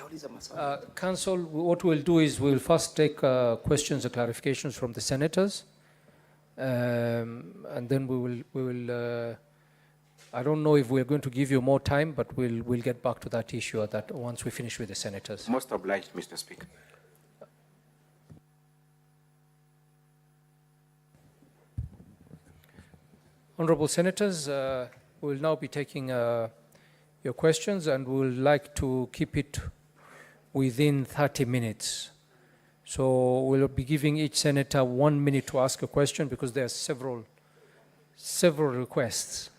Nauliza maswali. Counsel, what we'll do is we'll first take questions and clarifications from the senators, and then we will. I don't know if we're going to give you more time, but we'll get back to that issue at that once we finish with the senators. Most obliged, Mr. Speaker. Honorable senators, we will now be taking your questions, and we would like to keep it within 30 minutes. So we'll be giving each senator 1 minute to ask a question because there are several requests,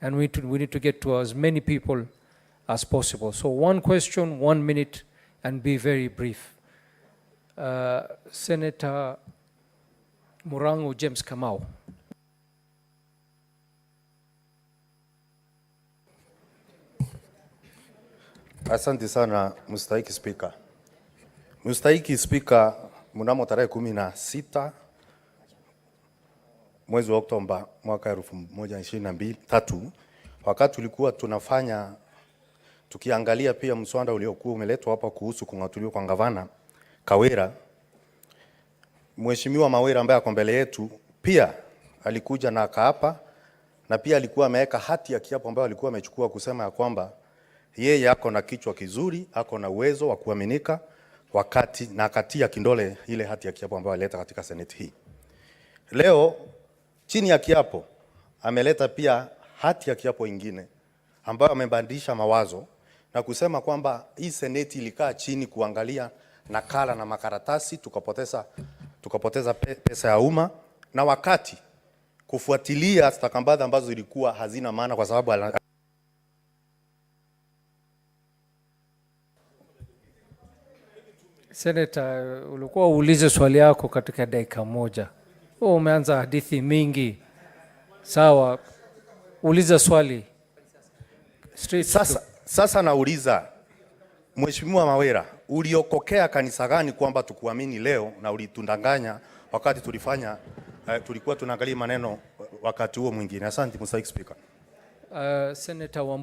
and we need to get to as many people as possible. So one question, 1 minute, and be very brief. Senator Murango James Kamau. Asante sana, Mstahiki Spika. Mstahiki Spika, mnamo tarehe 16 mwezi wa Oktoba mwaka 2023, wakati tulikuwa tunafanya tukiangalia pia mswada uliokuwa umeletwa hapa kuhusu kung'atuliwa kwa gavana Kawira, Mheshimiwa Mawera ambaye ako mbele yetu pia alikuja na akaapa, na pia alikuwa ameweka hati ya kiapo ambayo alikuwa amechukua kusema ya kwamba yeye ako na kichwa kizuri, ako na uwezo wa kuaminika wakati na akatia kidole ile hati ya kiapo ambayo alileta katika seneti hii. Leo chini ya kiapo ameleta pia hati ya kiapo ingine ambayo amebadilisha mawazo na kusema kwamba hii seneti ilikaa chini kuangalia nakala na makaratasi, tukapoteza pesa ya umma na wakati kufuatilia stakabadhi ambazo zilikuwa hazina maana kwa sababu Senator, ulikuwa uulize swali yako katika dakika moja. Wewe umeanza hadithi mingi. Sawa, uliza swali. Straight. Sasa nauliza, Mheshimiwa Mawera, uliokokea kanisa gani kwamba tukuamini leo na ulitudanganya wakati tulikuwa tunaangalia maneno wakati huo mwingine? Asante, Mstahiki Spika. Senator Wambua.